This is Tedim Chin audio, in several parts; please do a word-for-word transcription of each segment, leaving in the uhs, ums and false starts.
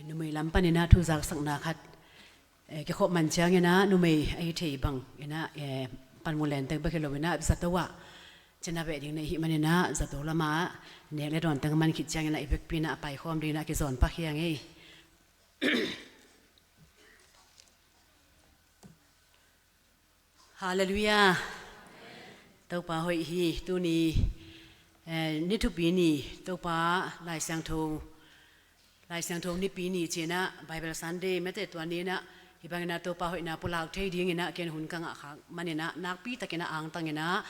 Numei lam paninah thuzaksakna khat, eh, kikhop man cianginah numei ahi thei banginah, eh, panmun lentek bek hi loinah zato ah cina veh ding na ihi maninah zato lamah nek le dawn teng man khit cianginah i vekpi inah a paikhawm dinginah kizawn pak hi a ngei. Halleluiah. Topa hoih hi. Tuni, eh, ni thupi ni, Topa Lai Siangtho, Lai Siangtho nipi ni cinah Bible Sunday mete tua ninah hi banginah Topa hoihna pulak thei dinginah ken hun ka ngah khak maninah nakpi takinah angtanginah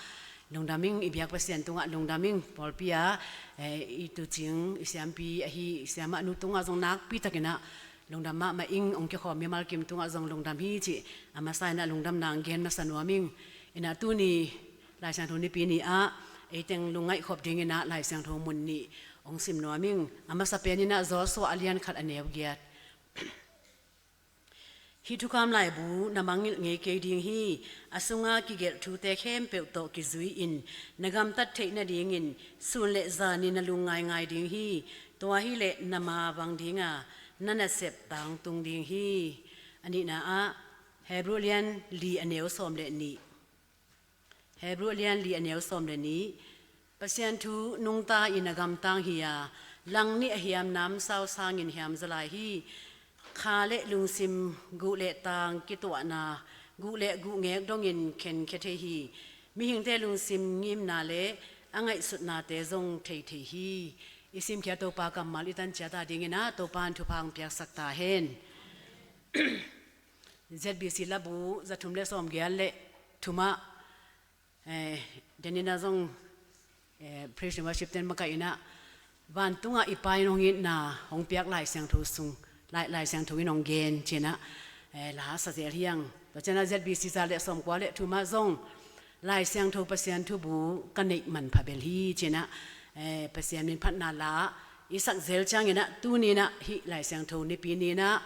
lungdam ing. I biak Pasian tungah lungdam ing. Pawlpi ah, eh, i tucing, i siampi ahi, i siamahnu tungah zong nakpi takinah lungdam mahmah ing. Hong kikhawm mimal kim tungah zong lungdam hi cih a masa inah lungdamna hong gen masa nuam ing. Inah tuni Lai Siangtho nipi ni ah eiteng lungngaih khop dinginah Lai Siangtho mun nih hong sim nuam ing. A masa peninah Joshua a lian khat a neu giat. Hih thukham laibu na mangngilh ngei kei ding hi. A sunga kigelh thute khempeuh tawh kizui-in na gamtat theih nadingin sun le zanin na lungngai ngai ding hi. Tua hileh na ma vang dinga na nasep tangtung ding hi. A nihna ah Hebrew lian li a neu sawm le nih. Hebrew lian li a neu sawm le nih. Pasian thu nungta-in a gamtang hi a, langnih a hiam namsau sangin hiam zaw lai hi. Kha le lungsim, guh le tang kituahna, guh le guhngek dongin khenkhia thei hi. Mihingte lungsim ngimna le a ngaihsutnate zong thei thei hi. I simkhia Topa kammal i tan ciat a dinginah Topa in thupha hong piaksak ta hen. Z B C labu za thum le sawm giat le thumah, eh, denina zong, eh, praise and worship ten makaih inah vantungah i Pa in hong itna hong piak Lai Siangtho sung, Lai, Lai Siangtho in hong gen cinah, eh, la sa zel hi ang. Tua cinah Z B C za le sawm kua le thumah zong Lai Siangtho Pasian thubu ka neih manpha bel hi cinah, eh, Pasian minphatna la i sak zel cianginah tuninah hih Lai Siangtho nipi ninah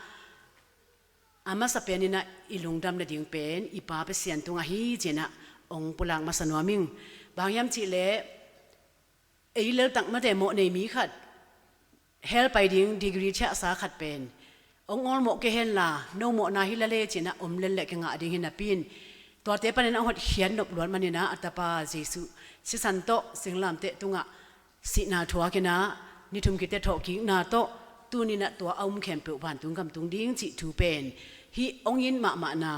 a masa peninah i lungdam nading pen i Pa Pasian tungah hi cinah hong pulak masa nuam ing. Bang hiam cihleh ei leltak mate mawh nei mi khat hell pai ding degree thiahsa khat pen hong awlmawh kei henla no mawhna hi lale cinah om lel le kingah ding hi napi in tuate paninah hong hotkhiat nop luat maninah a tapa Jesuh sisan tawh singlamteh tungah sihna thuakinah ni thum kite thawhkikna tawh tuninah tua a um khempeuh vantung gam tung ding cih thu pen hih hong it mahmahna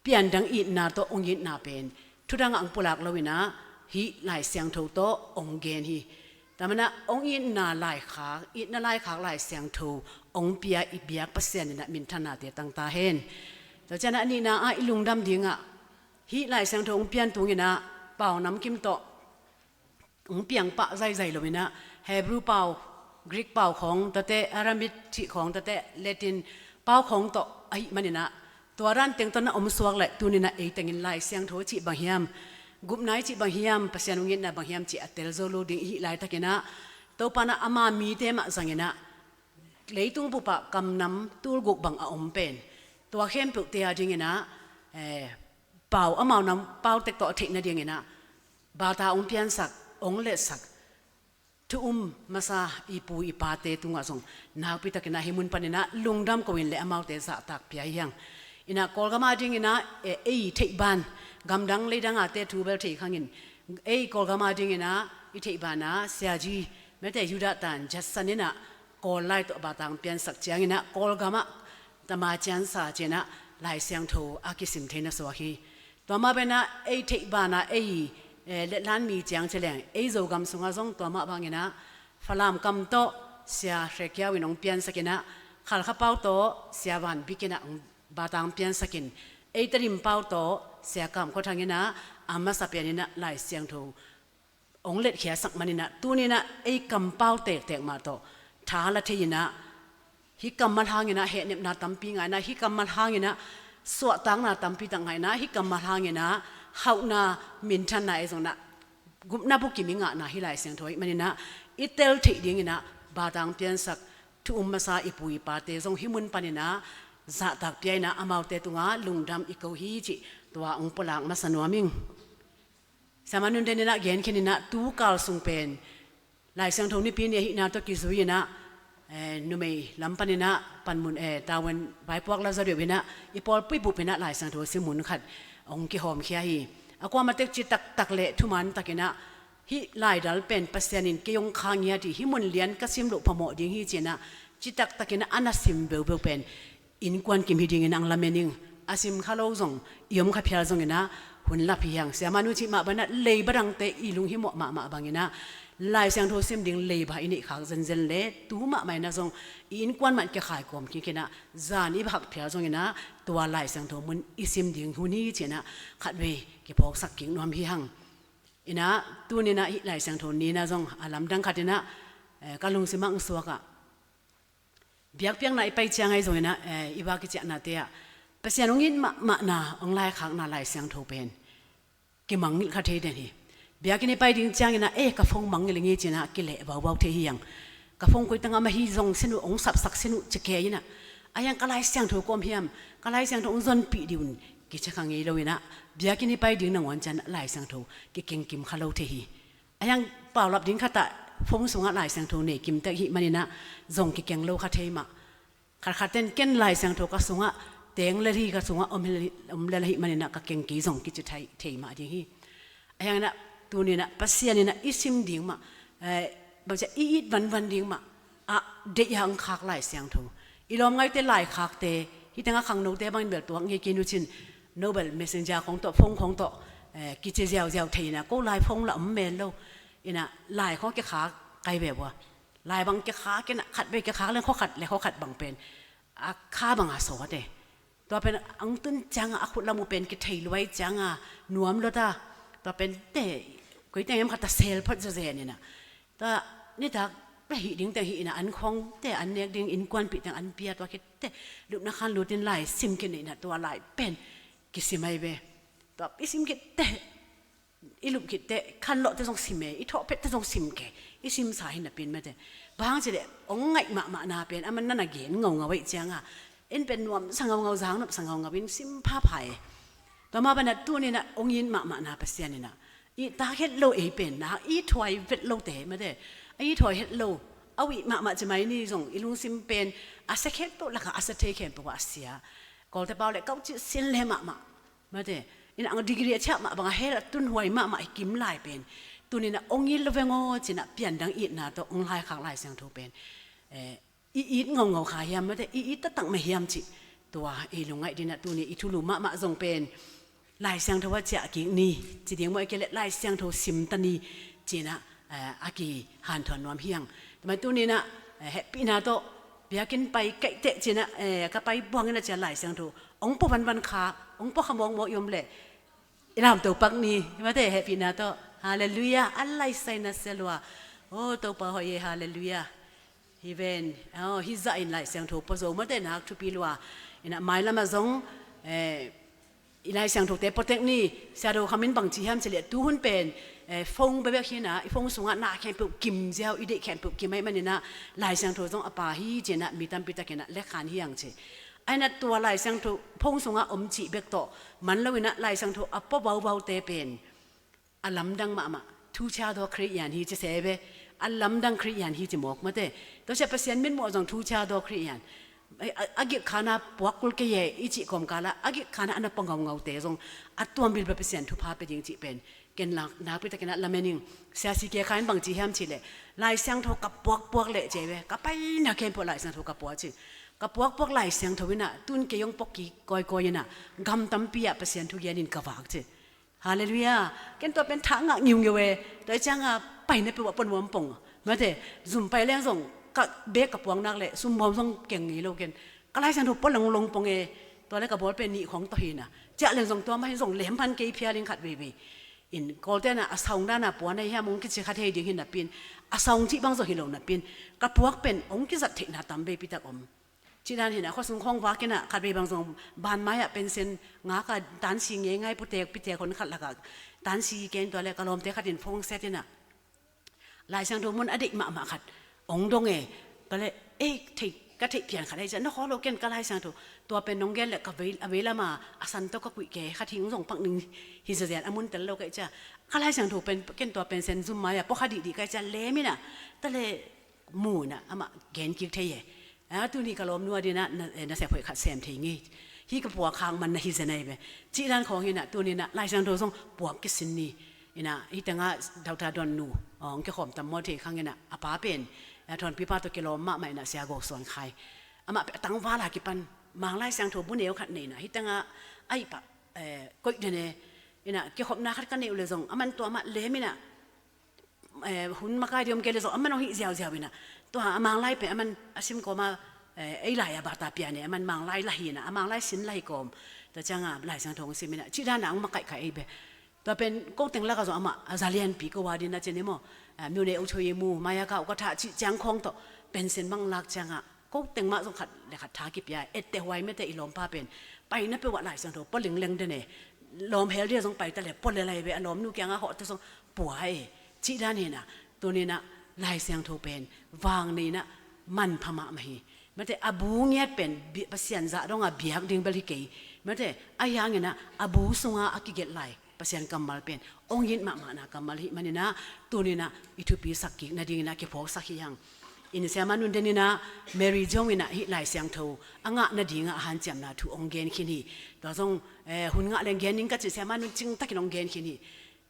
piandang itna tawh hong itna pen thudangah hong pulak loinah hih Lai Siangtho tawh hong gen hi. Tua manah hong itna laikhak, itna laikhak Lai Siangtho hong pia i biak Pasian inah minthannate tangta hen. Tua cianah a nihna ah i lungdam dingah hih Lai Siangtho hong pian tunginah pau namkim tawh hong piang pah zaizai loinah Hebrew pau, Greek pau khawng tawte, Aramaic thih khawng tawte, Latin pau khawng tawh ahih maninah tua ranteng tawh na om suak le tuninah eitengin Lai Siangtho cih bang hiam, gupna i cih bang hiam, Pasian hong itna bang hiam cih a tel zo lo ding ihih laitakinah Topa inah ama mite mah zanginah leitung bupah kamnam tulguk bang a om pen tua khempeuhte a dinginah, eh, pau amau nam pau tek tawh a theih nadinginah bata hong piansak, hong letsak thu um masa i pu i pate tungah zong nakpi takinah hih mun paninah lungdam ko in le amaute zahtak pia hi hang. Inah Kawlgam a dinginah, eh, ei theih ban gamdang leidang ate thu bel thei khangin ei Kawlgam a dinginah i theih banah Siaji mete Judah Tan Judson inah Kawl lai tawh bata hong piansak cianginah Kawlgamah tama ciansa cinah Lai Siangtho a kisim thei na suak hi. Tua mah banah ei theih banah ei, eh, letlan mi ciang cileng ei Zogam sungah zong tua mah banginah Falam kam tawh Sia Hre Kiau in hong piansakinah Khalkha pau tawh Sia Van Bik inah hong bata hong piansakin ei Tedim pau tawh Sia Kam Khua Thang inah a masa pianinah Lai Siangtho hong letkhiasak maninah tuninah ei kampau tektek mah tawh tha la thei inah hih kammal hanginah hehnepna tampi ngah inah hih kammal hanginah suahtakna tampi tak ngah inah hih kammal hanginah hauhna minthanna ei zonginah gupna bukim i ngahna hih Lai Siangtho ahih maninah i tel theih dinginah bata hong piansak thu um masa i pu i pate zong hih mun paninah zahtak pia inah amaute tungah lungdam i ko hi cih tua hong pulak masa nuam ing. Sama Nun Deninah genkhininah tukal sung pen Lai Siangtho nipi ni ahihna tawh kizui inah, eh, numei lam paninah panmun, eh, tawen vaipuak la zaw deuh inah i pawlpih bup inah Lai Siangtho sim mun khat hong kihawmkhia hi. A kuamatek ci taktak le thuman takinah hih laidal pen Pasian in kei hong kha ngiat hi, hih mun lian ka sim loh phamawh ding hi cinah ci taktakinah a na sim veuveu pen innkuan kim hi dingin ang lamen ing. A sim kha lo zong i om kha phial zonginah hun lap hi hang. Siamah nu cih mah banah leiba dangte i lunghimawh mahmah banginah Lai Siangtho sim ding leiba i neihkhak zenzen le tu mahmah inah zong i innkuan mah kikhai kawm kikinah zan i va khak phial zonginah tua Lai Siangtho mun i sim ding hun hi cinah khatvei kiphawksak kik nuam hi hang. Inah tuninah hih Lai Siangtho ninah zong a lamdang khatinah, eh, ka lungsimah ang suakah biakpiakna i pai ciang ahi zonginah, eh, i va kiciahnate ah Pasian hong it mahmahna hong laikhakna Lai Siangtho pen kimangngilh kha thei den hi. Biakinn i pai ding cianginah, eh, ka phone mangngilh ing hi cinah kileh vauvau thei hi hang. Ka phone koi tangah mah hi zong sin uh, hong sapsak sin uh ci kei inah, a hiang ka Lai Siangtho kawm hiam, ka Lai Siangtho hong zonpih dih un kici kha ngei lo inah biakinn i pai ding nangawn cianah Lai Siangtho kikengkim kha lo thei hi. A hiang paulap ding khatah phone sungah Lai Siangtho nei kimtek hih maninah zong kikeng lo kha thei mah. Khatkhat ten ken Lai Siangtho ka sungah teng lel hi, ka sungah om lel hi, om lel hi maninah ka keng kei zong kici thei, thei mah ding hi. A hianginah tuninah Pasian inah i sim ding mah, eh, bangcia i it vanvan ding mah a deih a hong khak Lai Siangtho. I lawmngaite laikhakte hih tengah khangnote bangin bel tuak ngei kei nu cin, no bel messenger khong tawh phone khong tawh, eh, kici ziauziau thei inah ko lai phone la om men lo. Inah lai khong kikhak kai ve bua. Lai bang kikhak inah khatvei kikhak leng khuakhat le khuakhat bang pen a kha banga sawt e. Tua pen ang tun cianga a khut lam uh pen kithei luai cianga nuam lota. Tua pen te koi teng em khat a sel phot zazen inah, tua nitak pia hih ding teng hih inah an khong te an nek ding innkuanpih teng an pia tua khit te lupna khan lutin lai sim khin inah tua lai pen kisim ai ve. Tua i sim khit te i lup khit teh khanlawhte zong sim e, i thawhpette zong sim kei, i simsa hi napin mate. Bang hang cileh hong ngaih mahmahna pen a man nana gen ngaungau aih cianga en pen nuamsa ngaungau, zangnopsa ngaungau in sim phapha e. Tua mah banah tuninah hong it mahmahna Pasian inah i tak het lo ei pen na i thuai vet lote mate, a i thuai het lo a uih mahmah cimai ni zong i lungsim pen a sia khempeuh lakah a sia thei khempeuh ah a sia. Kawlte pau le kaucih sin le mahmah mate, in ang degree a ciah mah bangah hell a tunhuai mahmah i kim lai pen tuninah hong it lo veng aw cinah piandang itna tawh hong laikhak Lai Siangtho pen, eh, i it ngaungau kha hiam mate, i it taktak mah hiam cih tua i lungngaih dinah tuni i thulu mahmah zong pen Lai Siangtho a ciah kik ni ci ding maw, i kei leh Lai Siangtho simta ni cinah, eh, a kihanthawn nuam hiang. Tua mah tuninah, eh, hehpihna tawh biakinn pai kaihteh cinah, eh, ka pai buangin a cia Lai Siangtho hong pua vanvan kha, hong pua kha mawkmawk i om leh i lamto pak ni mate, hehpihna tawh. Halleluiah. A lai saina sia lua. O Topa hoih e, halleluiah. Hi ven, oh, hi zahin Lai Siangtho pua zo mate nak thupi lua. Inah mailamah zong, eh, i Lai Siangthote puatek ni. Sia Do Kham in bangci hiam cileh tuhun pen, eh, phone bebek hinah i phone sungah na khempeuh kim ziau, i deih khempeuh kim aih maninah Lai Siangtho zong a pa hi cinah mi tampi takinah lekhan hiang ci. Ainah tua Lai Siangtho phone sungah om cih bek tawh man loinah Lai Siangtho a pua vauvaute pen a lamdang mahmah. Thucia daw Khristian hi ci se ve. A lamdang Khristian hi ci mawk mate. Tua sia Pasian mitmuh zong thucia daw Khristian. A, a, a gik khana puak kul kei e i cih kawmkalah a gik khana a na pua ngaungaute zong a tuam bilbel Pasian thupha pia ding cih pen ken lak nakpi takinah lamen ing. Sia Si Ke Kha in bangci hiam cileh Lai Siangtho ka puakpuak leh ci ve, ka paina khempeuh Lai Siangtho ka pua ci. Ka puakpuak Lai Siangtho inah tun kei hong puak kik kawikawi inah gam tampi ah Pasian thugen in ka vak ci. Halleluiah. Ken tua pen thah ngah ngiungiu e. Tua i cianga paina peuh ah pua nuam pong mate, zum pai leng zong ka bek ka puang nak leh sum muam zong keng ngei lo ken. Ka Lai Siangtho pua longlong pong e. Tua le ka bawl pen nih khong tawh hinah ciah leng zong tua mah hin zong lemphan kei phial in khat veivei. In Kawlte na a saung dana puan ahi hiam hong kici kha thei ding hi napin, a saung cih bang zong hi lo napin, ka puak pen hong kizat theihna tam veipi tak om. Cih dan hinah khuasung khawng vakinah khat vei bang zong banmai ah pensen ngaka tansi ngeingai putek pitek hon khat lakah tansi ken tua le ka lawmte khatin phone set inah Lai Siangtho mun a deih mahmah khat hong dong e. Ka le, ei, thei, ka theih pian khat ahi ciah na khaw lo ken ka Lai Siangtho tua pen nong gen le ka vei, a vei lama a san tawh ka kuih ke kha thing zong pak ning hi zazian a mun tel lo ka ih ciah ka Lai Siangtho pen ken tua pensen zum mai-a pua kha dihdih ka ih ciah lem inah ta le mu inah amah gen kik thei e. A, tuni ka lawmnu a dinah na, eh, nasep hoih khat sem thei ngei. Hih ka puak hang man na hi zen ahi ve. Cih dan khawng hinah tuninah Lai Siangtho zong puak kisin ni. Inah hih tengah Doctor Don nu hong kikhawm tam maw thei khang inah a pa pen, eh, Thawnpipa tawh kilawm mahmah inah Sia Go Suan Khai. Amah pen a tangval a kipan Mang Lai Siangtho bu neu khat nei inah hih tengah a ih pah, eh, koih den e. Inah kikhopna khat ka neih uh le zong aman tua mah lem inah, eh, hun makai ding om kei le zong aman hong hih ziauziau inah. Tua a Mang Lai pen aman a sim kawma, eh, ei lai a bata pian e, aman Mang Lai la hi inah, a Mang Lai sin la hi kawm. Tua cianga Lai Siangtho hong sim inah cih dana hong makaih kha ei be. Tua pen ko teng laka zong amah a za lianpi ko a dinah ci ni maw. Eh, myone ukchoyi mu, mayaka ukatha cih ciang khawng tawh pension bang lak cianga ko teng mah zong khat le khat tha kipia, etteh huai mete i lawmpa pen paina peuh ah Lai Siangtho pua lingleng den e. Lawm hel dia zong paita le pua le lai ve, a lawmnu kianga hawhte zong pua e. Cih dan hinah tuninah Lai Siangtho pen vang nei inah manpha mahmah hi. Mate a bu ngiat pen bi-, Pasian zah donga biak ding bel hi kei. Mate ahi hanginah a bu sunga a kigelh lai Pasian kammal pen ong it mahmahna kammal hih maninah tuninah i thupi sak kik nadinginah kiphawksak hi hang. In Siama Nun deninah Mary Jong inah hih Lai Siangtho a ngah nadingah a hanciamna thu ong gen khin hi. Tua zong, eh, hun ngah leng gen ning ka ci Siama Nun cingtakin ong gen khin hi.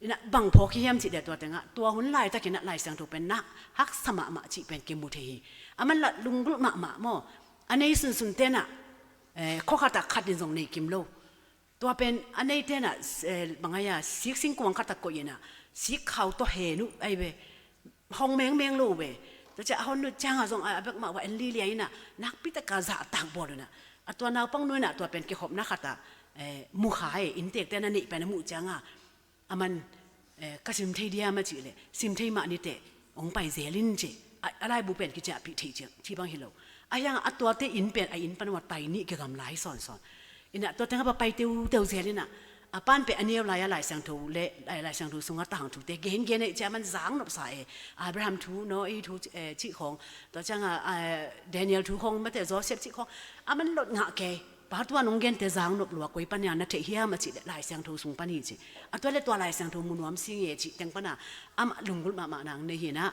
Inah bang phawk hi hiam cih deh tua tengah tua hun laitakinah Lai Siangtho pen na haksa mahmah cih pen kimu thei hi. Aman lah lunggulh mahmah maw. A nei sunsun tenah, eh, khuakhatah khat in zong nei kim lo. Tua pen a nei tenah, eh, bang ai-a sik singkuang khatah koih inah sik khau tawh hen uh ai ve. Hong mengmeng lo ve. Tua ciah a hon nut cianga zong a bek mah uh a en lilia inah nakpi taka zahtak bawl unah a tua naupang nu inah tua pen kikhopna khatah, eh, mu kha e, inntek tenah neih pen a muh cianga aman, eh, ka sim thei diam a cih leh sim thei mah niteh hong pai zel in cih a, a laibu pen kiciahpih thei ciang ci bang hi lo. A hiangah a tuate inn pen a inn pan uh a tai nih kigam lai sawnsawn. Inah tua tengah va pai teuteu zel inah a pan pen a neu lai-a Lai Siangtho le, Lai, Lai Siangtho sungah tangthute gengen eh ciah aman zang nopsa e. Abraham thu, Noah thu, eh, cih khawng, tua ciangah, eh, Daniel thu khawng mate Joseph cih khawng aman lot ngah kei. Pa tua nong gente zang nop lua koi pania na theih hiam a cih le Lai Siangtho sung pan hi cih. A tua le tua Lai Siangtho mu nuam si nge cih teng pana amah lunggulh mahmah nang nei hinah.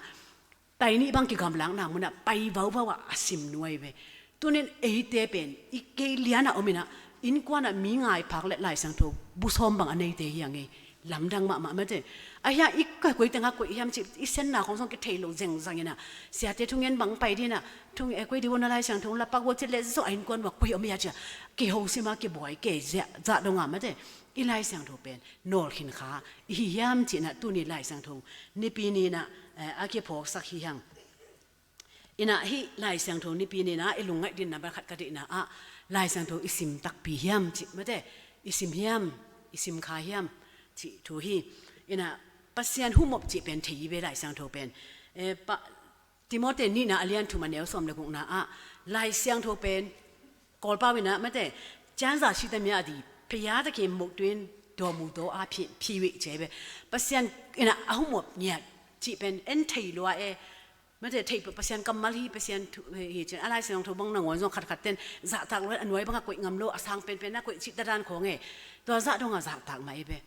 Tai nih bang kigamlakna munah pai vauvau ah a sim nuai ve. Tunin eite pen i kei lianah om inah innkuanah mi ngai phak le Lai Siangtho bu sawm bang a neite hi a ngei. Lamdang mahmah mate. A hiang i ka koi tengah koi hiam cih i senna khong zong kithei lo zengzang inah siate thungen bang pai dinah thung e koi di wona Lai Siangtho la pak wo cih le zo a innkuan wak koi om ia cia kiho sima kibuai kei zah, zah donga mate. I Lai Siangtho pen nawl khin kha i hi hiam cihnah tuni Lai Siangtho nipi ninah, eh, a kiphawksak hi hang. Inah hih Lai Siangtho nipi ninah i lungngaih dinna bel khat ka deihna ah Lai Siangtho i sim takpi hiam cih mate, i sim hiam, i sim kha hiam cih thu hi. Inah Pasian humop cih pen thei i ve Lai Siangtho pen. Eh, pa, Timote nihna a lian thum a neu sawm le gukna ah Lai Siangtho pen Kawlpau inah mate cianza sita mia a di pheya takin moktuin daw mu daw a phi, phi wei cei ve. Pasian inah a humop ngiat cih pen en thei lua e. Mate thei Pasian kammal hi, Pasian thu hi cin a Lai Siangtho bang nangawn zong khatkhat ten zahtak lua a nuai bangah koih ngam lo a sang penpen a koih cih tadan khawng e. Tua zah dongah zahtak mah i ve.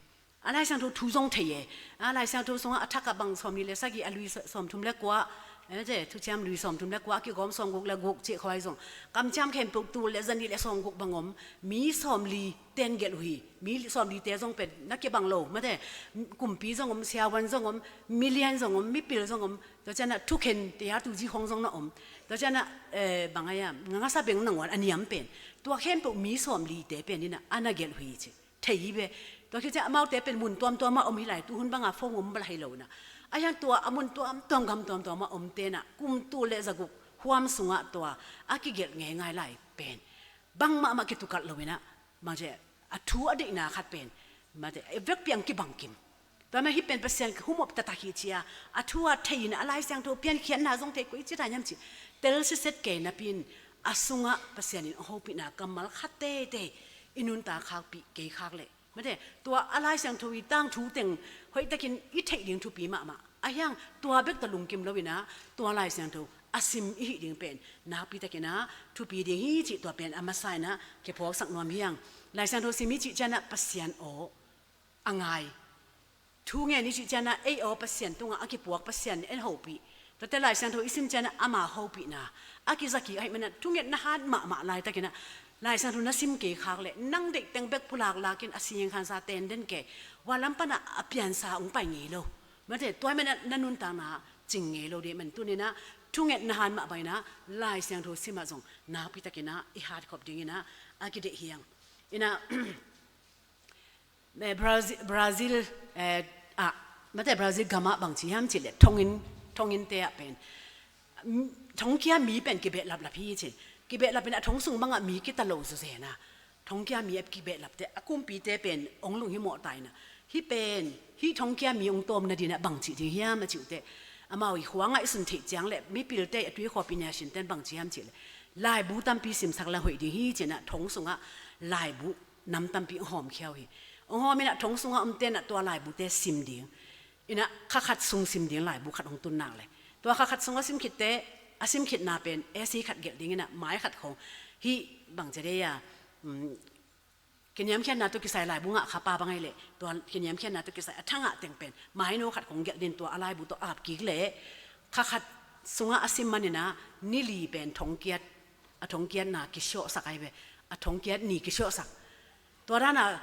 A Lai Siangtho thu zong thei e. A Lai Siangtho sungah a thakah bang sawmli le sagih a lui sa-, sawmthum le kua, eh, te, thuciam lui sawmthum le kua a kigawm sawmguk le guk cih khawai zong. Kamciam khempeuh tul le zanih le sawmguk bang om. Mi sawmli ten gelh uh hi. Mi sawmlite zong pen na kibang lo. Mate, kumpi zong om, siavuan zong om, milian zong om, mipil zong om. Tua cianah thukhen te a tuzi khong zong na om. Tua cianah, eh, bang ai-a, ngasa beng nangawn a niam pen. Tua khempeuh mi sawmlite pen inah a na gelh uh hi ci. Thei hi ve. Tua khit ciah amaute pen mun tuamtuam ah om hi lai, tuhun banga phone om bal hai lo na. A hiang tua a mun tuamtuam gam tuamtuam ah om tenah kum tul le zaguk huam sungah tua a kigelh ngeingai lai pen bang mahmah kitukalh lo inah, mate a thu a deihna khat pen mate a vekpi ang kibang kim. Tua mah hih pen Pasian humop taktak hi cia a thu a thei in a Lai Siangtho piankhiatna zong thei koi ci ta hiam ci. Tel siset kei napi in a sungah Pasian in a hopihna kammal khat teitei i nuntak khakpih kei khak leh. Mate, tua a Lai Siangtho i tangthu teng hoihtakin i theih ding thupi mahmah. A hiang tua bek tawh lungkim lo inah tua Lai Siangtho a sim i hih ding pen nakpi takin ah thupi ding hi cih tua pen a masa inah kiphawksak nuam hi hang. Lai Siangtho sim i cih cianah Pasian aw a ngai. Thu ngen i cih cianah ei aw Pasian tungah a kipuak Pasian en hopih. Tuate Lai Siangtho i sim ciangin ah ama hopihna a kiza kik ahih manin ah thungetna hat mahmah laitakin ah Lai Siangtho na sim kei khak leh nang deih teng bek pulak lakin a singkhansa tenden kei, hua lam pan ah a piansa hong pai ngei lo. Mate, tua ahih manin ah na nuntakna cing ngei lo ding ahih manin tuni-in ah thungetna hat mah bangin ah Lai Siangtho sim ah zong nakpitakin ah i hat khop dingin ah a kideih hi hang. In ah, eh, Brazil, Brazil, eh, ah, mate, Brazil gam ah bang ci hiam cih leh thonginn, thonginnte ah pen, mm, thongkia mi pen kibehlaplap hi ci. Kibehlap in ah thong sung bang ah mi kita lo zawzen ah, thongkia mi a kibehlapte, a kumpite pen hong lunghimawh ta in ah, hih pen, hih thongkia mi hong tawm nadingin ah bang cih ding hiam a cih uh teh, amau i khua ngaihsun theih ciang leh mipilte, a tuikhawm pi nation ten bang ci hiam cih leh, laibu tampi simsak leh hoih ding hi ci-in ah thong sungah laibu nam tampi hong hawmkhia uh hi. Hong hawm in ah thong sungah omte in ah tua laibute sim ding. In ah kha khat sung sim ding laibu khat hong tun nak leh, tua kha khat sung a sim khitte, a sim khitna pen essay khat gelh dingin ah mai khat khong, hih bang ci dei a, um, kiniamkhiatna tawh kisai laibu ngah kha pa bang ahih leh, tua kiniamkhiatna tawh kisai a thangah teng pen mai no khat khong gelh dingin tua a laibu tawh ap kik leh, kha khat sungah a sim manin ah ni li pen thongkiat, a thongkiatna kisiawhsak ahi ve. A thongkiat ni kisiawhsak. Tua dan ah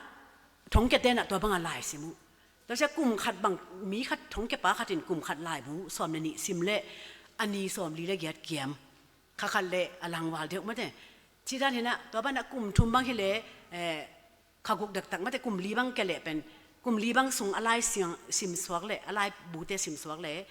thongkiate in ah tua bang a lai sim uh. Tua sia kum khat bang, mi khat, thongkiapa khat in kum khat laibu sawm le nih sim leh a ni sawm li le giat kiam. Kha khat leh a langval deuh mate. Cih dan hi in ah, tua ban ah kum thum bang hi leh, eh, kha guk dektak mate, kum li bang kia leh pen, kum li bang sung a lai siang, sim suak leh, a laibute sim suak leh,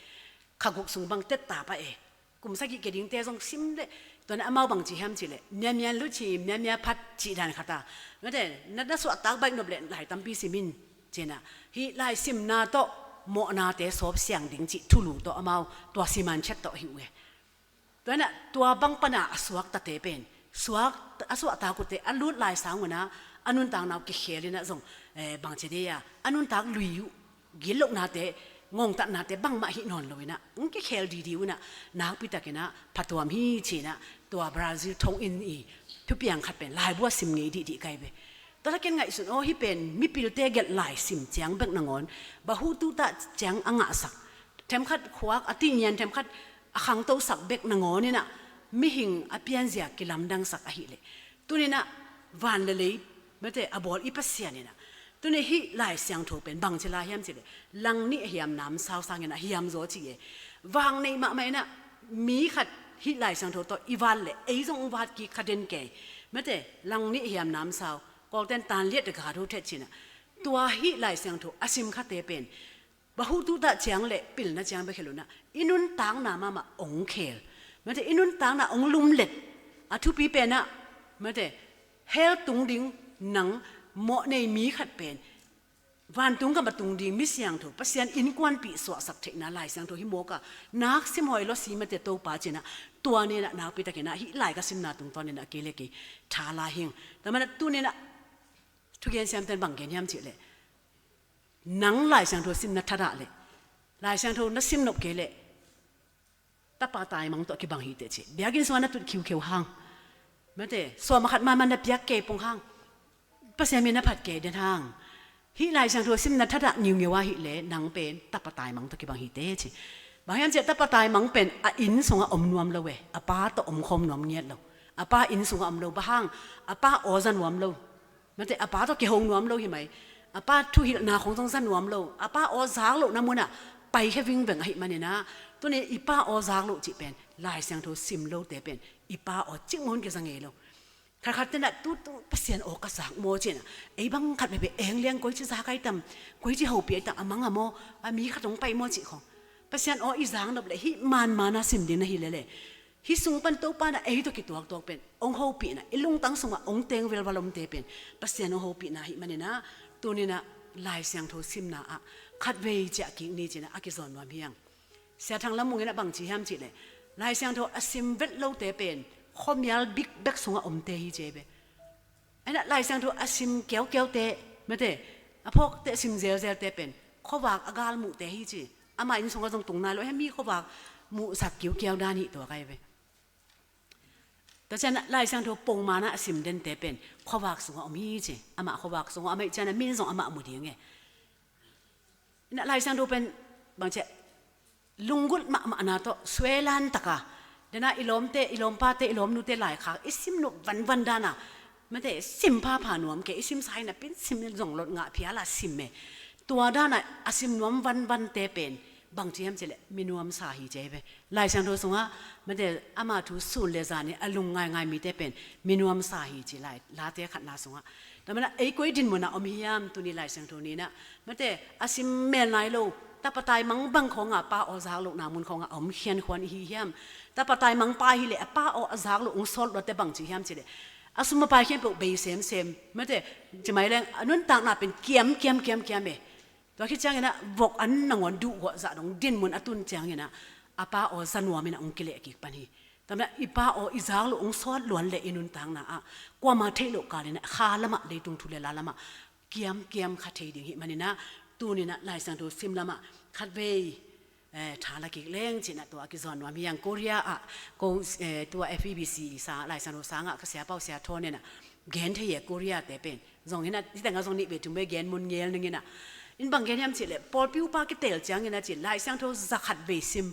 kha guk sung bang tet ta pah e. Kum sagih kia dingte zong sim leh, tua in ah amau bang ci hiam cih leh, miamian lu ci, miamia phat cih dan khat a. Mate, na, na suahtak baih nop leh lai tampi sim in, ci-in ah. Hih lai simna tawh mawhnate sawp siang ding cih thulu tawh amau tua siman chet tawh hi uh e. Tua in ah tua bang pan a a suaktate pen, suak, a suahtak uhte a lut lai sang un ah a nuntakna uh kikhel in ah zong, eh, bang ci dei a, a nuntak lui uh, gitlohnate, ngongtatnate bangmah hih nawn lo in ah hong kikhel didi uh in ah nakpitakin ah phatuam hi ci-in ah tua Brazil thonginn i thupiang khat pen laibu a sim ngei dihdih ka hi ve. Tua leh ken ngaihsun aw, hih pen mipilte gelh lai sim ciang bek nangawn, bahutu tah ciang a ngahsak, themkhat khuak a tinian, themkhat a khangtosak bek nangawn in ah mihing a pianzia kilamdangsak ahih leh, tuni in ah van le lei, mate, a bawl i Pasian in ah, tuni hih Lai Siangtho pen bang ci lai hiam cih leh, langnih a hiam namsau sangin a hiam zaw ci e. Vang nei mahmah in ah mi khat hih Lai Siangtho tawh i vat leh ei zong hong vat kik kha den kei, mate, langnih a hiam namsau, Kawlten tan liat a ga do thet ci-in ah. Tua hih Lai Siangtho a sim khate pen, bahutu tah ciang leh pilna ciang bek hi lo in ah, i nuntakna mahmah hong khel, mate, i nuntakna hong lumlet. A thupi pen ah, mate, hell tung ding, nang mawh nei mi khat pen vantung gam a tung ding mi siangtho, Pasian innkuanpih suahsak theihna Lai Siangtho hi mawk a, nak sim hawi lo si, mate, Topa ci-in ah, tua ni in ah nakpitakin ah hih lai ka simna tungtawnin ah kei le kei tha la hing. Tua manin ah tuni in ah thugen siamten bang gen hiam cih leh, nang Lai Siangtho simna thadah leh, Lai Siangtho na sim nop kei leh, tapa taimang tawh kibang hi teh ci. Biakinn sungah na tut khiukheu hang, mate, sawm a khat mahmah na piak kei pong hang, Pasian min na phat kei den hang, hih Lai Siangtho simna thadah ngiungeu ahih leh nang pen tapa taimang tawh kibang hi teh ci. Bang hiam cih leh tapa taimang pen a inn sungah om nuam lo e, a pa tawh omkhawm nuam ngiat lo. A pa inn sungah om lo, bang hang, a pa aw za nuam lo. Mate, a pa tawh kihong nuam lo hi mai. A pa thuhilhna khong zong za nuam lo. A pa aw zak lohna munah paikhia vingveng ahih manin ah, tuni i pa aw zak loh cih pen, Lai Siangtho sim lote pen i pa aw cikmah hun kiza ngei lo. Khatkhat ten ah, tu, tu Pasian aw ka zak maw ci-in ah, ei bang khat veve eng liang, koici zak ai tam, koici hopih ai tam, a mang a maw, a mi khat hong pai maw cih khong. Pasian aw i zak nop leh hih manman a sim ding na hi lel e. Hih sung pan Topa in ah ei tawh kituaktuak pen hong hopihna, i lungtang sungah hong teng velval omte pen Pasian hong hopihna ahih manin ah, tuni in ah Lai Siangtho simna ah khatvei ciah kik ni ci-in ah a kizawn nuam hi hang. Sia Thang Lam Mung in ah bang ci hiam cih leh, Lai Siangtho a sim vet lote pen khuamial bikbek sungah omte hi ci hi ve. Ahi in ah Lai Siangtho a sim kiaukiaute, mate, a phawkte sim zelzelte pen khuavak a gal muhte hi ci. Amah inn sungah zong tung nai lo, hih mi khuavak muhsak kiukiau dan hi tuak ahi ve. Tua ciang ah Lai Siangtho pongman ah a sim dente pen khuavak sungah om hi ci. Amah khuavak sungah om ahih ciang ah min zong amah mu ding e. In ah Lai Siangtho pen bang ci, lunggulh mahmahna tawh suailan taka, dena i lawmte, i lawmpate, i lawmnute laikhak i sim nuam vanvan dana, mate, sim phapha nuam kei, i simsa hi napi-in sim zong lot ngah phial a sim e. Tua dana a sim nuam vanvante pen bangci hiam cihleh minuamsa hi ci hi ve. Lai Siangtho sungah, mate, ama thu sun le zanin a lungngaingai mite pen minuamsa hi ci lai, Late khatna sungah. Tua manin ei koi dinmun ah om hiam, tuni Lai Siangtho ni-in ah, mate, a sim mel nai lo, tapa taimang bang khawng a pa aw zak lohna mun khawng ah a om khiankhuan i hi hiam? Tapa taimang pa hileh a pa aw a zak loh hong sawt luatte bangci hiam cihleh, a sum a pai khempeuh bei semsem, mate, ci mai leng a nuntakna pen kiam, kiam, kiam, kiam e. Tua khit ciangin ah vok an nangawn duhhuah zah dong dinmun a tun ciangin ah a pa aw za nuamin ah hong kileh kik pan hi. Tua manin ah i pa aw i zak loh hong sawt luan leh i nuntakna ah kuamah theih loh kalin ah kha lamah, leitung thu le la lamah kiamkiam kha thei ding hih manin ah, tuni-in ah Lai Siangtho sim lamah khatvei, eh, tha la kik leng ci-in ah tua a kizawn nuam hi hang. Korea ah ko, eh, tua F E B C sang, Lai Siangtho sangah ka siapa uh Sia Thawn in ah gen thei e, Korea-te pen. Zong hi-in ah, hi tengah zong nih vei thum vei gen mun ngel ning in ah. In bang gen hiam cihleh, pawlpi upa kitel ciangin ah ci, Lai Siangtho za khat vei sim,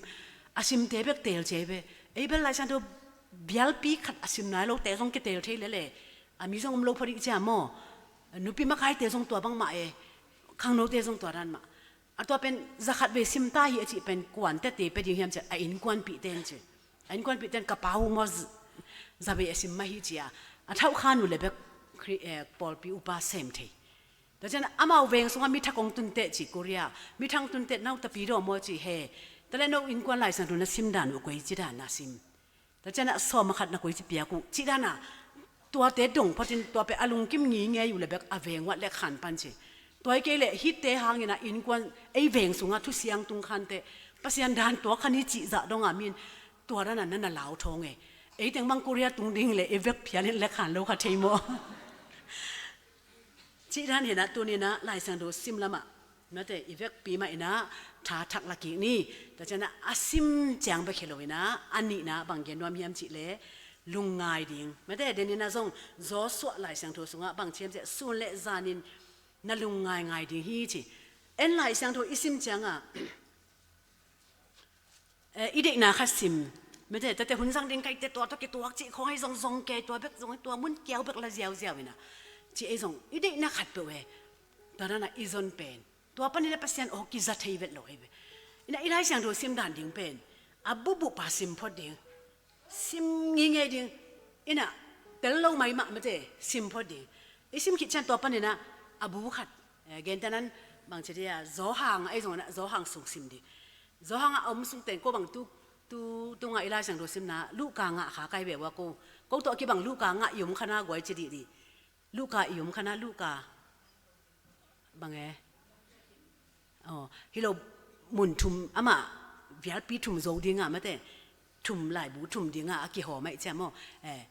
a simte bek tel ci hi ve. Ei bel Lai Siangtho bialpi khat a sim nai lote zong kitel thei lel e. A mi zong om lo phot ding cia maw. Nupi makaite zong tua bangmah e. Khangnote zong tua dan mah. A tua pen za khat vei sim ta hi a cih pen kuante te pia ding hiam cihleh, a innkuanpihte in ci. A innkuanpihte in ka pa uh maw z-, za vei a sim mah hi ci-a, a thauhkhan uh le bek Khri-, eh, pawlpi upa sem thei. Tua ciangin amau veng sungah mi thak hong tun teh ci, Korea. Mi thak hong tun teh, no tapi daw maw ci, he. Tua leh no innkuan Lai Siangtho na sim dan uh koici dan na sim? Tua ciangin ah sawm ah khat na koici piak uh cih dan a, tuate dong phatin tua pen a lungkim ngingei uh le bek a veng uah lekkhan pan ci. Tua hi kei leh hihte hangin ah innkuan, ei veng sungah thusiang tungkhante, Pasian dan tuak kha ni cih zah dong a mi in tua dan a na na lau thawng e. Ei teng bang Korea tung ding leh i vek phial in lekkhan lo kha thei maw? Cih dan hi-in ah tuni-in ah Lai Siangtho sim lamah, mate, i vekpi mah in ah tha thak la kik ni. Tua ciangin ah a sim ciang bek hi lo-in ah, a nihna bang gen nuam hiam cihleh, lungngai ding. Mate, den in ah zong Joshua Lai Siangtho sungah bangci hiam cihleh, sun le zanin na lungngaingai ding hi ci. En Lai Siangtho i sim ciangah, eh, i deihna khat sim, mate, tate hun zang ding ka hih teh tua tawh kituak cih khawng hi zong zong kei, tua bek zong, tua mun kiau bek la ziauziau in ah, ci ei zong i deihna khat peuh e. Tua dan a i zon pen tua panin ah Pasian aw kiza thei vet lo hi ve. In ah i Lai Siangtho sim dan ding pen a bubuh pa sim phot ding. Sim ngingei ding. In ah tel lo mai mah, mate, sim phot ding. I sim khit ciang tua panin ah a bu khat, eh, gentehna-in bangci dia, Johan, ei zong in ah Johan sung sim ding. Johan a om sung teng ko bang tu, tu, tu ngah i Lai Siangtho simna, Luka ngah kha kai ve ua ko. Ko tawh kibang Luka ngah i om kha na guai ci dihdih. Luka i om kha na, Luka. Bang e. Aw, hi lo, mun thum, amah bialpi thum zo ding a, mate, thum laibu thum ding a, a kihawm ahih ciang maw. Eh,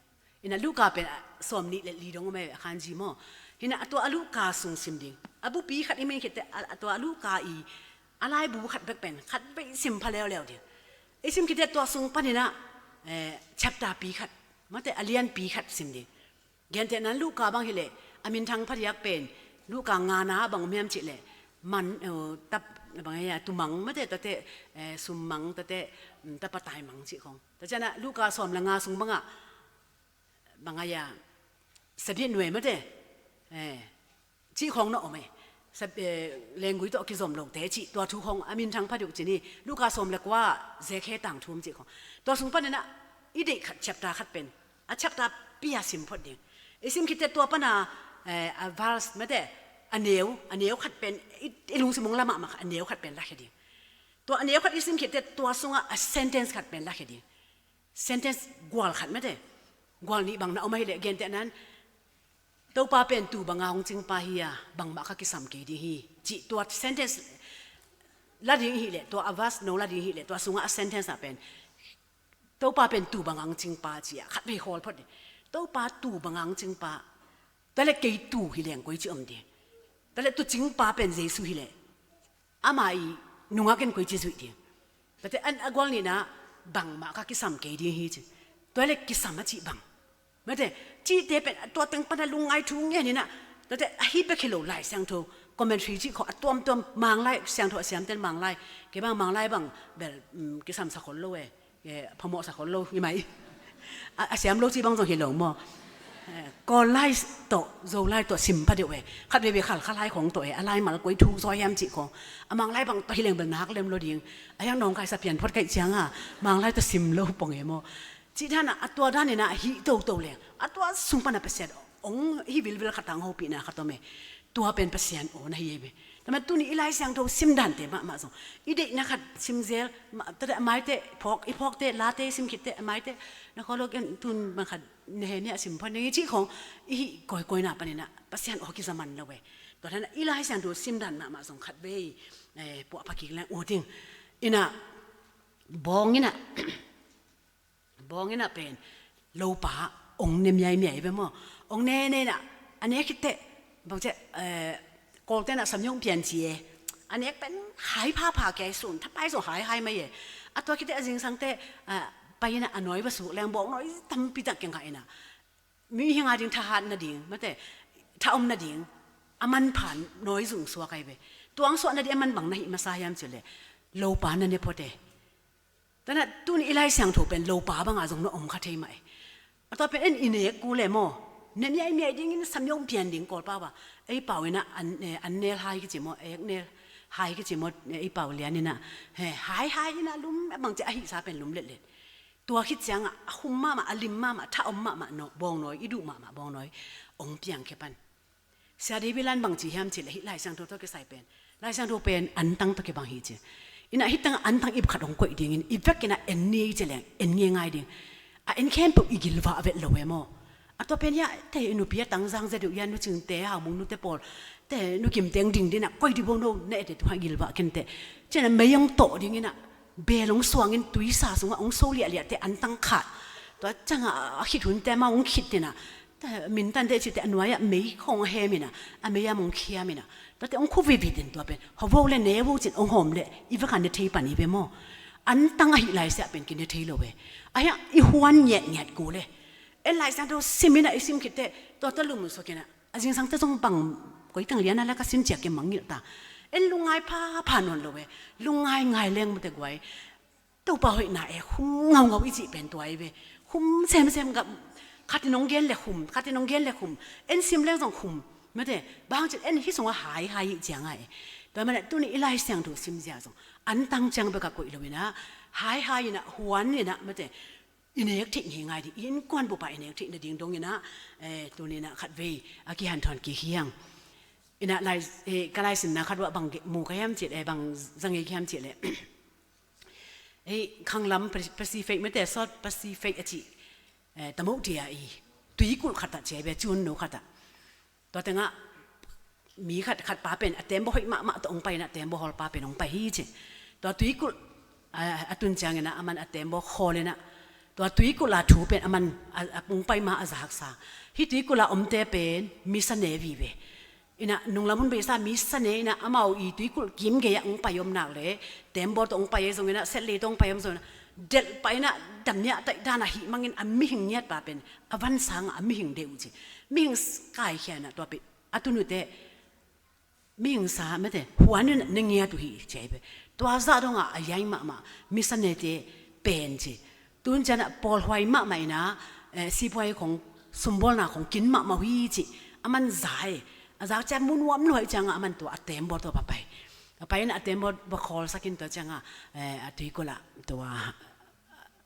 in ah Luka pen, ah, sawmnih le li dong om e, a khanzi maw. Hi-in ah tua a Luka sung sim ding. A bupi khat i min khit teh, a, a tua a Luka i, a laibu khat bek pen khat vei sim pha leuleu ding. I sim khit teh tua sung panin ah, eh, chapter pi khat, mate, a lianpi khat sim ding. Gentehna-in Luka bang hileh, a minthang phadiak pen Luka ngana bang om hiam cihleh, man, eh, tap, bang e, tumang, mate, tate, eh, summang, tate, mm, tapa taimang cih khawng. Tua ciangin ah Luka sawm le nga sung bangah, bang a ya, sabiat nuai, mate, eh, cih khawng na om e. Sab-, eh, lenggui tawh kizom lote cih, tua thu khawng a minthang phadiak uh ci ni. Luka sawm le kua, Zekhe tangthu om cih khawng. Tua sung panin ah i deih khat, chapter khat pen, a chapter pi a sim phot ding. I sim khit teh tua pan a, eh, a verse, mate, a neu, a neu khat pen, i, i lungsim hong la mahmah kha, a neu khat pen lakhia ding. Tua a neu khat i sim khit teh tua sungah a sentence khat pen lakhia ding. Sentence gual khat, mate, gual nih bang na om ahileh, gentehna-in, Topa pen tuu banga hong cingpa hi-a, bangmah kha kisam kei ding hi, cih tua sentence la ding hileh, tua a verse no la ding hileh, tua sungah a sentence ah pen, Topa pen tuu banga hong cingpa ci-a khatvei khawl phot ding. Topa tuu banga hong cingpa. Tua leh kei tuu hi leng koici om ding? Tua leh tuucingpa pen Jesu hileh, ama i nungak in koici zuih ding? Tate an a gual nihna, bangmah kha kisam kei ding hi ci. Tua leh kisam a cih bang? Mate, cihte pen tua teng pan a lungngai thu ngen in ah, tate ahi bek hi lo, Lai Siangtho Commentary cih khawng a tuamtuam, Manglai, siangtho a siamten Manglai, kei bang Manglai bang bel, um, kisamsa khol lo e, eh, phamawhsa khol lo hi mai. A, a siam lo cih bang zong hi lo maw. Eh, Kawl lai tawh, Zo lai tawh sim pha deuh e. Khat veivei Khalkha lai khawng tawh e, a laimal koi thuk zaw hiam cih khawng. A Manglai bang tawh hi leng bel nak lem lo ding. A hiang nawngkaisa pian phot kaih cianga, Manglai tawh sim lo pong e maw. Cih dana, a tua danin a hih toto leng. A tua sung pana Pasian ong hi vilvil khat a ong hopihna khat om e. Tua pen Pasian aw na hi ei ve. Tama tuni i Lai Siangtho sim dante mahmah zong, i deihna khat sim zel, ma-, tate a maite phawk, i phawkte, late sim khitte a maite, na khawlo ken tun man khat nehe ni a sim pha nei cih khawng, i hih kawikawina panin a Pasian aw kiza man lo ve. Tua dan a i Lai Siangtho sim dan mahmah zong khat vei, eh, puah pha kik leng uh ding. Ina, bawng ina, bawng ina pen lopa ong ne miaimiai ve maw. Ong ne ne ina, a nek khitte, bang ce, eh, Kawlte na samyong pian ci e. A nek pen hai phapha kia i sun, thapai zong haihai mai e. A tua khitte a zingsangte, eh, pai ina a nawi va suk leng bawng nawi tampi tak kengkha ina. Mihing a ding thahat nading, mate, tha om nading, a manpha nawi zung suak ai ve. Tuang suah nading a man bang na hih masa hiam cih leh, lopa na ne phot e. Tana tuni i Lai Siangtho pen lopa banga zong na om kha thei mah e. A tua pen en i nek kul e maw. Ne miaimiai dingin samyong pian ding Kawlpau a. Ei pau ina an, eh, an nel hai kici maw, ek nel hai kici maw, eh, ei pau lian ina. He, haihai ina lum, bang ci a hihsa pen lum letlet. Tua khit cianga, a khum mahmah, a lim mahmah, tha om mahmah, no, bawng nawi, i duh mahmah, bawng nawi, ong piang khia pan. Sia David Lan bang ci hiam cih leh hih Lai Siangtho tawh kisai pen. Lai Siangtho pen antang tawh kibang hi ci. Ina hih tangah antang ip khat ong koih dingin, i vek ina en ni ci leng, en ngeingai ding. A en khempeuh i gilvah vet lo e maw. A tua pen ia, te nupi a tangzang zia deuh ia nu Cingte, Haumung nute pawl. Te nu Kimte ong ding dina, koi di bo no, ne te tua gilvah kente. Cina mei ong tawh ding ina, bel ong suangin tuisa sungah ong so liahliah te antang khat. Tua cianga a khit hunte ma ong khit tina. Te, mintan te cite a nuai-ah mei khawng a hem ina, a mei a mong khiam ina. Tuate ong khu vivit in tua pen. Hawvo le ne vo cin ong hawm le, i vaka ne thei pan i ve maw. Antang ahih laisiah pen kine thei lo ve. Ahia, i huan ngiatngiat kul e. En Lai Siangtho sim ina i sim khitte, tua ta lum suak ina. A zingsangte zong bang, koi tang liana la ka sim ciak ke mangngilh ta. En lungngai phapha nawn lo ve. Lungngai ngai leng mute guai. Topa hoihna e, khum ngaungau i cih pen tua i ve. Khum semsem gam, khatin ong gen le khum, khatin ong gen le khum. En sim leng zong khum. Mate, bang cin en hi sungah haihai i cianga e. Tua mana tuni i Lai Siangtho sim zia zong. Antang ciang beka koih lo ina, haihai ina, huan ina, mate. I nek theih ngeingai ding, i innkuan bupa i nek theih nading dong ina, eh, tuni ina khat vei, a kihanthawn kik hiang. Ina lai, eh, ka laisinna khat uah bang ge-, mu ka hiam cih leh, bang zang ei ka hiam cih leh. Eh, khanglam Paci-, Pacific, mate South Pacific a cih, eh, tamoh tia i. Tuikulh khat ah cia i bia cun no khat ah. Tua tengah mi khat, khat pa pen a tembaw hoih mahmah tawh ong pai ina, a tembaw hawl pa pen ong pai hi ci. Tua tuikulh, a, a tun ciang ina, a man a tembaw hawl ina. Tua tuikulh a thu pen a man a, a ong pai ma a zaksa. Hih tuikulh a omte pen misane vive. Ina nunglam hun beisa misane ina amau i tuikulh kim gei a ong pai om nak le. Tembaw tawh ong pai zong ina, setlei tawh ong pai om zong ina. Delh pai ina, damniah taih dan a hih mangin a mihing ngiat pa pen. A van sangah a mihing deuh ci. Mihing s-, kaikhia ina tua pen. A tunute, mihingsa mate, huan in na ngiat uh hi, ci ai ve. Tua zah dongah a yaing mahmah, misanete pen ci. Tun cianah pawlhuai mahmah ina, eh, sipuai khong, sumbawlna khong kin mahmah uh hi ci. A man zai, a zak ciah mu nuam luai ciangah a man tua a tembaw tua va pai. A pai ina a tembaw va khawlsakin tua ciangah, eh, a tuikulh ah tua,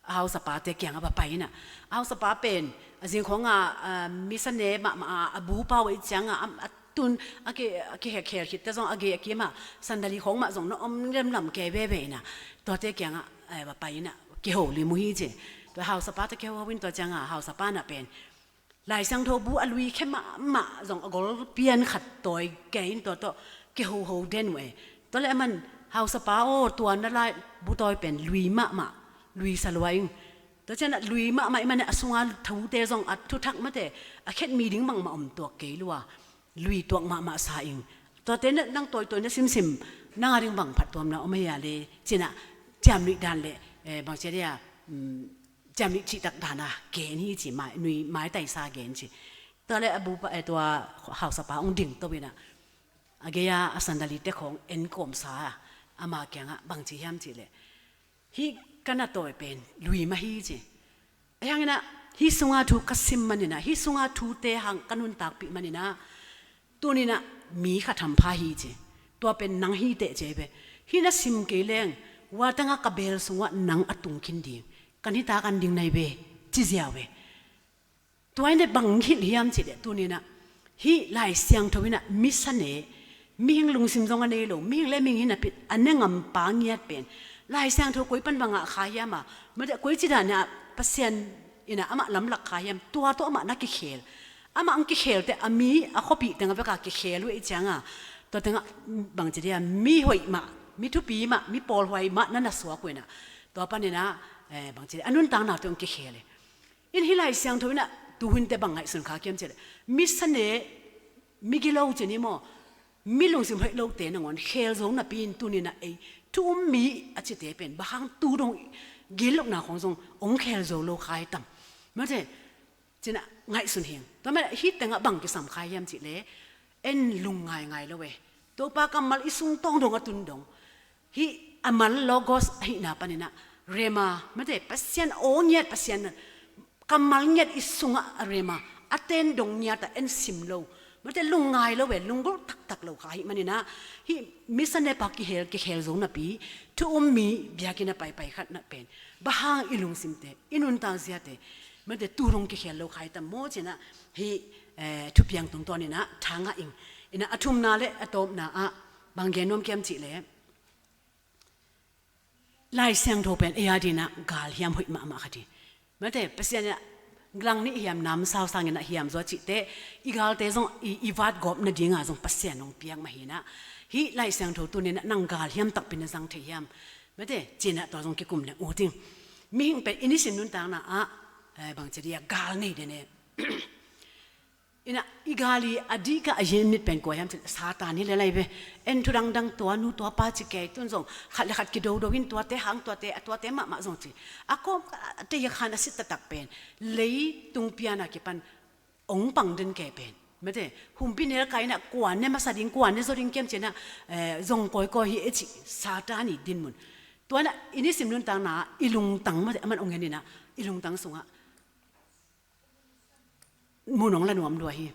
a hausapate kiangah va pai ina. A hausapa pen, a zingkhawngah, a, misane mahmah a, a bu pau ei ciangah, a, a tun, a ki, a kihekkhel khitte zong, a gei a kimah, sandali khawng mah zong na om lemlam kei veve ina. Tuate kiangah, eh, va pai ina, kiho lim uh hi ci. Tua hausapate kiho ho in tua ciangah, hausapa na pen. Lai Siangtho bu a lui khe mahmah zong a gol pian khat tawi kei in tua tawh kihoho den uh e. Tua le a man hausapa aw tua na lai bu tawi pen lui mahmah, lui sa lua ing. Tua cianah lui mahmah i man a sunga thute zong a thuthak mate a khet mi ding bangmah om tuak kei lua. Lui tuak mahmah sa ing. Tuate na, nang tawitawi na simsim nang a ding bang phattuamna om a hia le cinah ciamnuih dan le, eh, bang cia dia, um, ciamnuih cihtak dana gen hi ci, mai, nui, maitaisa gen ci. Tua le a bupa, eh, tua hausapa ong ding to ina. A gei-a a sandali te khawng en kawmsa a, ama kiangah bang ci hiam cihleh, hih ka na tawi pen lui mah hi ci. Ahi hanginah hih sunga thu ka sim maninah, hih sunga thute hang ka nuntakpih maninah, tuninah mi khat hampha hi ci. Tua pen nang hi teh ci ei ve. Hih na sim kei leng, watengah ka beel sungah nang a tung khin ding, ka nitak an ding nai ve, ci ziau ve. Tua inah bang hilh hiam cihleh, tuninah hih Lai Siangtho inah misa ne, mihing lungsim zong a nei lo, mihing le mihing hi napi a ne ngampa ngiat pen Lai Siangtho koi pan va ngah kha hiam a, mate koi ci danah Pasian inah amah lamlak kha hiam, tua tawh amah na kikhel. Amah ang kikhel teh a mi a khuapih tengah veka kikhel uh ei cianga, tua tengah bang ci dia, mi hoih mah, mi thupi mah, mi pawlhuai mah na na suak uh inah, tua paninah, eh, bang ci dia, a nuntakna tawh ang kikhel e. In hih Lai Siangtho inah tuhun te bang ngaihsun kha kiam cihleh, misa ne, mi gilo ci ni maw, mi lungsim hoih lote nangawn khel zo napi in tuninah ei thu um mi a cite pen bang hang tu dong gillohna khawng zong ong khel zo lo kha hi tam. Mate, cinah ngaihsun hing. Tua mah hih tengah bang kisam kha hiam cihleh, en lung ngaingai lo e. Topa kammal i sung tawng dong a tun dong, hih a mal Logos ahihna paninah Rema, mate Pasian aw ngiat, Pasian kammal ngiat i sungah a Rema a ten dong ngiatah en sim lo, mate lungngai lo e, lunggulh taktak lo kha ahih maninah, hih misa ne pa kihel, kikhel zo napi thu um mi biakinn a paipai khat na pen bang hang i lungsimte, i nuntak ziate, mate tu dong kikhel lo kha hi tam maw cinah, hih, eh, thupiang tungtawninah thangah ing. Inah a thumna le a tawpna ah bang gen nuam kiam cihleh, Lai Siangtho pen ei a dinah galhiam hoih mahmah khat hi. Mate Pasian inah langnih hiam, namsau sanginah hiam zaw cihte, i galte zong i, i vatgawp nadinga zong Pasian hong piak mah hinah, hih Lai Siangtho tuninah nang galhiam takpi na zang thei hiam? Mate cinah tua zong kikum leng ut ing. Mihing pen i nisim nuntakna ah, eh, bang ci dia, gal nei den e. Inah i gal i a dihkah a yin mit pen kua hiam cihleh Satan hi le lai ve. En thu dangdang, tua nu tua pa ci kei, tun zong khat le khat kidodo in, tuate hang tuate, a tuate mahmah zong ci. A kawm a tei a khan a sit taktak pen leitung piana kipan ong pang den kei pen, mate humpi nelkai inah kua ne masa ding, kua ne zaw ding kiam cinah, eh, zong kawikawi hi e cih Satan i dinmun. Tuanah i nisim nuntakna i lungtang, mate aman ong en inah i lungtang sungah mun ong la nuam lua hi.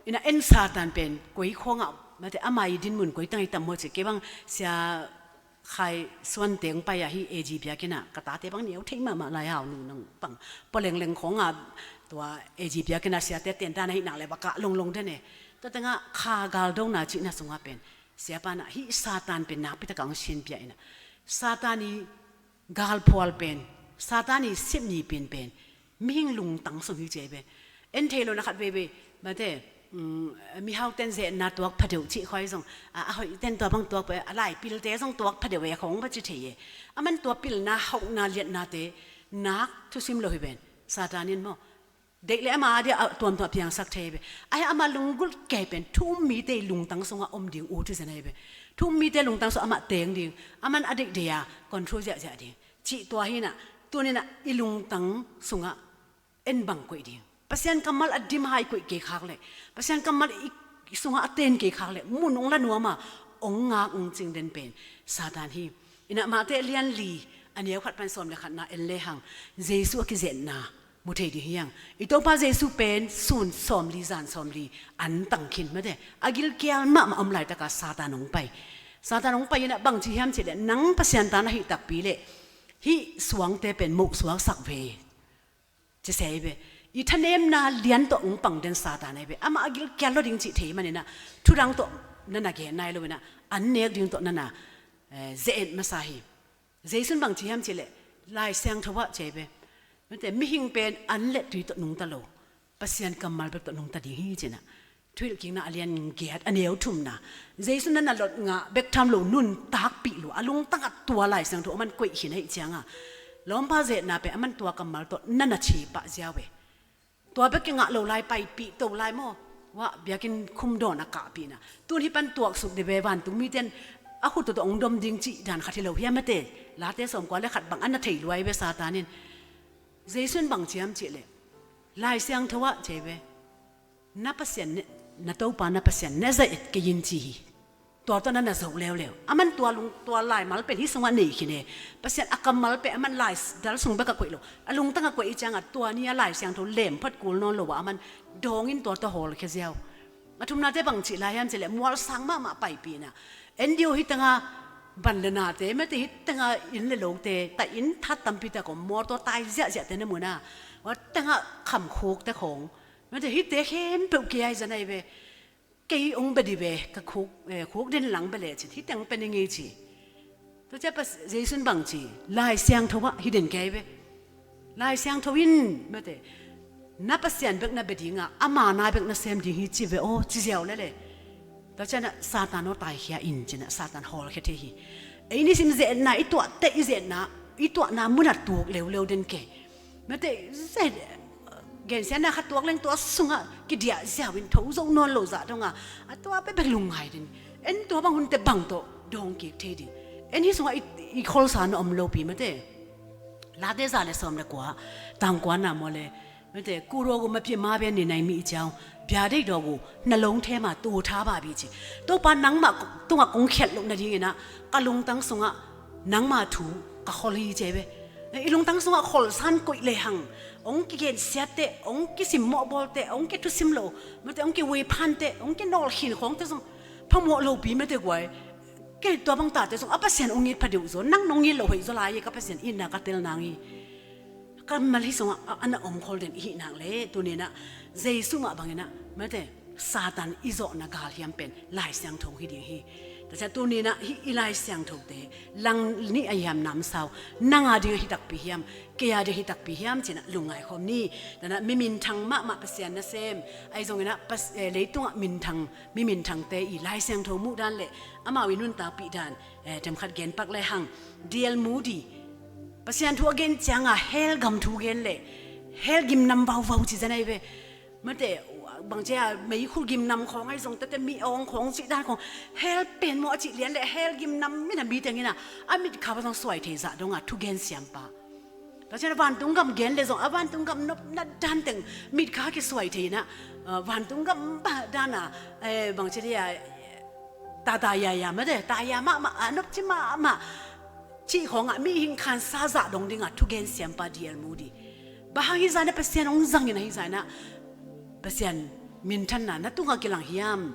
Inah en Satan pen koi khawngah, mate ama i dinmun koi tang i tam maw ci, kei bang Sia Khai Suan teng pai ahi A G biakinn ah, ka tate bang neu thei mahmah lai, hau nu nang pang pua lengleng khawngah, tua A G biakinn ah siate ten dan ahi nak le va kah longlong den e. Tua tengah kha galdona cihna sungah pen siapa inah hih Satan pen nakpi takah hong sinpia inah, Satan i galphual pen, Satan i sipni pen pen mihing lungtang sung hi ci ei ve. En thei lo na khat veivei, mate, um, mihauten zetna tuak phadeuh cih khoi zong, a, a hoihten tua bang tuak pah e, a laipilte zong tuak phadeuh e khong va ci thei e. Aman tua pilna, hauhna, liatnate nak thusim lo hi ven. Satan in maw, deih le ama a dia a tuamtuam a piangsak thei ve. Ahi ama lunggulh kei pen thu um mite i lungtang sungah om ding ut hi zen ahi ve. Thu um mite lungtang sungah amah teng ding, aman a deihdeih a control ziahziah ding cih tua hinah, tuninah i lungtang sungah en bang koih ding. Pasian kammal a dim hai koih kei khak leh, Pasian kammal i sungah a ten kei khak leh mun ong la nuam a, ong ngak ong cing den pen Satan hi. Inah Mate a lian li, a neu khat pan sawm le khatna en lehang, Jesu a kizetna mu thei ding hi hang. I Topa Jesu pen sun sawmli zan sawmli an tang khin, mate a gilkial mahmah om laitaka Satan hong pai. Satan hong pai inah bang ci hiam cihleh, nang Pasian ta na hih takpi leh hih suangte pen moh suaksak ve, ci se hi ve. I thanemna lian tawh hong pang den Satan ahi ve. Amah a gilkial lua ding cih thei maninah thudang tawh na na gen nai lo inah, an nek ding tawh na na, eh, ze-et masa hi. Jesu in bang ci hiam cihleh, Lai Siangtho ah ci ei ve, mate mihing pen an le tui tawh nungta lo, Pasian kammal bek tawh nungta ding hi cinah. Thuhilhkikna a lian giat, a neu thumna, Jesu na na lot ngah bek tham lo, nuntakpih lua, a lungtangah tua Lai Siangtho aman koih khin ahih cianga, lawmpa zetna pen aman tua kammal tawh na na cipah ziau e. Tua bek kingah lo lai, paipih to lai maw. Wah, biakinn khum dawn a kahpihna, tun hih pan tuaksuk dih ve, vantung mite in a khut tawh ong dom ding cih dan khat hi lo hiam, mate? Late sawmkua le khat bang a na thei lua hi ve Satan in. Jesu in bang ci hiam cihleh, Lai Siangtho ah ci ei ve, na Pasian ne, Na Topa na Pasian na ze-et kei in ci hi. Tua tawh na na zoh leuleu. Aman tua lung, tua laimal pen hih sungah nei khin e. Pasian a kammal pen aman lai dal sung bek a koih lo, a lungtang a koih i ciangah tua ni a Lai Siangtho lem phot kul nawn lo ah aman dawng in tua tawh hawlkhia ziau. A thumnate bang cih lai hiam cih leh mualsang mahmah paipih in ah, en dih aw, hih tengah ban le nate, mate, hih tengah inn le lote, tai inn that tampi tak om, mawtaw tai ziahziahte na mu in ah, hua tengah khamkhukte khawng, mate, hihte khempeuh kei a hi zan ahi ve. Kei hong bia dih ve, ka khuk, eh, khuk den lang bia lecin hih teng pia ning ei ci. Tua ciah Pas-, Jesu in bang ci, Lai Siangtho ah hih den kei ve. Lai Siangtho in, mate, na Pasian bek na bia ding a, ama nai bek na sem ding hi ci ve aw, ci ziau lel e. Tua ciangin ah Satan aw taikhia in ci-in ah Satan hawlkhia thei hi. Ei nisim ze-etna, i tuahteh i ze-etna, i tuahna munah tuk leuleu den kei. Mate, ze-, gensiatna khat tuak leng tua sungah kidiah ziau in tho zo nawn lo zah dong a, a tua bekbek lungngai den. En tua bang hun teh bang tawh dawng kik thei ding. En hih sungah i, i kholsa na om lopi, mate. Late za le sawm le kua, tang kuana maw le, mate, ku dawgu ma pia ma bia ni nai mi i ciau, bia dei dawgu na long the ma tu tha ba bi ci. Topa nangmah tungah kong khiat loh nadingin ah ka lungtang sungah nangma thu ka khol hi ci ve. I lungtang sungah kholsa in koih lehang, hong kigensiatte, hong kisimmawhbawlte, hong kithusim lo, mate, hong kiweiphante, hong kinawlkhin khawngte zong phamawh lopi, mate, guai. Kei tua bang tate zong a Pasian hong it pha deuh zaw, nang nong it loh hoih zaw lai hi, ka Pasian itna ka tel nang hi. Kammal hih sungah a, a na om khol den i hih nak leh, tuni-in ah Jesu mah bangin ah, mate, Satan i zawhna galhiam pen Lai Siangtho hi ding hi. Tua ciah tuni-in ah hih i Lai Siangthote lang nih a hiam namsau, nang a ding a hi takpi hiam, kei a ding a hi takpi hiam ci-in ah lungngai khawm ni. Tua-in ah mi minthang mahmah Pasian nasem, ahi zongin ah Pas-, eh, leitungah minthang, mi minthangte i Lai Siangtho muh dan le amau i nuntakpih dan, eh, themkhat gen pak lehang, D L Moody, Pasian thu a gen ciangah hell gam thu gen leh hell gimnam vauvau ci zan ahi ve. Mate, bang cia meikhul gimnam khawng ahi zong tete mi awng khawng cih dan khawng, hell pen maw a cih lian leh hell gimnam mi-in ah mi tengin ah a mitkha bang zong suai thei zah dong a thugen siampa. Tua ciangin ah vantung gam gen leh zong a vantung gam nopna dan teng mitkha kisuai thei in ah, ah, vantung gam bah dan a, eh, bang cia dia, tata yaya, mate, taya mahmah, a nopci mahmah cih khawngah mihing khansa zah dong dingah thugen siampa D L Moody. Bang hang hih zah in ah Pasian hong zangin ah hih zah in ah Pasian minthanna na tungah kilang hiam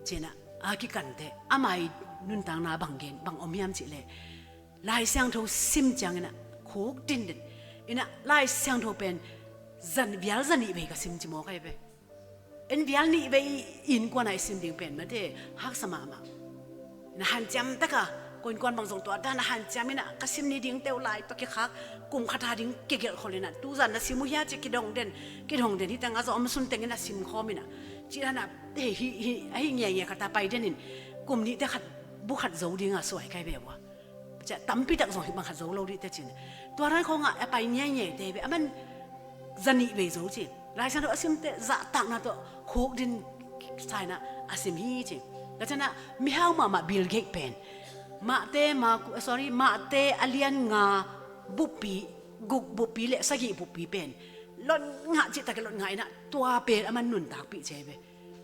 ci-in ah a kikanteh ama i nuntakna bang gen, bang om hiam cih leh, Lai Siangtho sim ciangin ah khuk dindin in ah Lai Siangtho pen zan, vial zanih vei ka sim ci mawk ahi ve. En vial nih vei i innkuan ah i sim ding pen, mate, haksa mahmah. Na hanciam taka ko innkuan bang zong tua dan a hanciam in ah ka sim ni ding teuh lai tawh kikhak, kum khat a ding kigelh khol in ah, tu zan na sim uh hia ci kidong den, kidong den, hih teng a zong om sun teng in ah sim khawm in ah, cih dan a, eh, hih, hih, ahi ngiangia khat a pai den in, kum nihte khat bu khat zo ding a suai kai ve uh a. Cia tampi tak zong hih bang khat zo lo dih teh cin. Tua dan khawngah a pai ngiangiate ve, aman zanih vei zo cin. Lai Siangtho a simte zahtakna tawh khuk din sa in ah a sim hi cin. Tua ciangin ah mihau mahmah Bill Gates pen, Mate, Marku, eh, sorry, Mate a lian nga buppi, guk buppi le sagih buppi pen lotngah cihtak i lotngah in ah tua pen aman nuntakpih ci ve.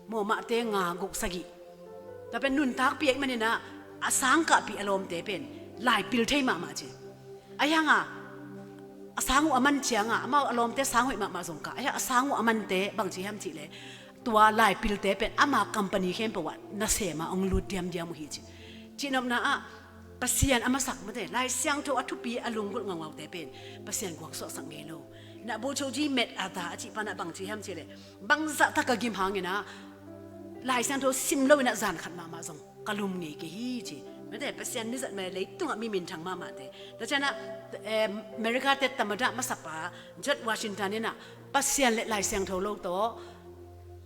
Maw, Mate nga guk sagih. Tua pen nuntakpih ahih manin ah a sangkahpih a lawmte pen laipil thei mahmah ci. Ahi hang a, a sang uh a man ciangah amau a lawmte sang hoih mahmah zong kah. Ahi hang a sang uh a mante bang ci hiam cih leh, tua laipilte pen ama company khempeuh ah nasem a hong lut diamdiam uh hi ci. Cihnopna ah Pasian a masak, mate, Lai Siangtho a thupi a lunggulh ngaungaute pen Pasian guaksuahsak ngei lo. Na Bocho G. MacArthur a cih pa in ah bang ci hiam cih leh, bang zahtak ka gim hangin ah Lai Siangtho sim lo in ah zan khat mahmah zong ka lum ngei kei hi ci. Mate, Pasian nizat mah, leitungah mi minthang mahmahte. Tua ciangin ah, eh, America-te tamada masapa George Washington in ah Pasian le Lai Siangtho lo tawh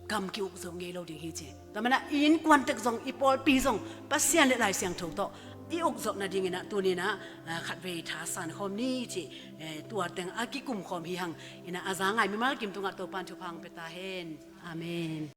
gam ki-uk zo ngei lo ding hi ci. Tua manin ah i innkuan tek zong, i pawlpi zong Pasian le Lai Siangtho tawh i uk zawh nadingin ah tuni in ah, ah, khatvei thasan khawm ni ci. Eh, tua teng a kikum khawm hi hang. In ah a za ngai mimal kim tungah Topa'n thupha hong pia ta hen. Amen.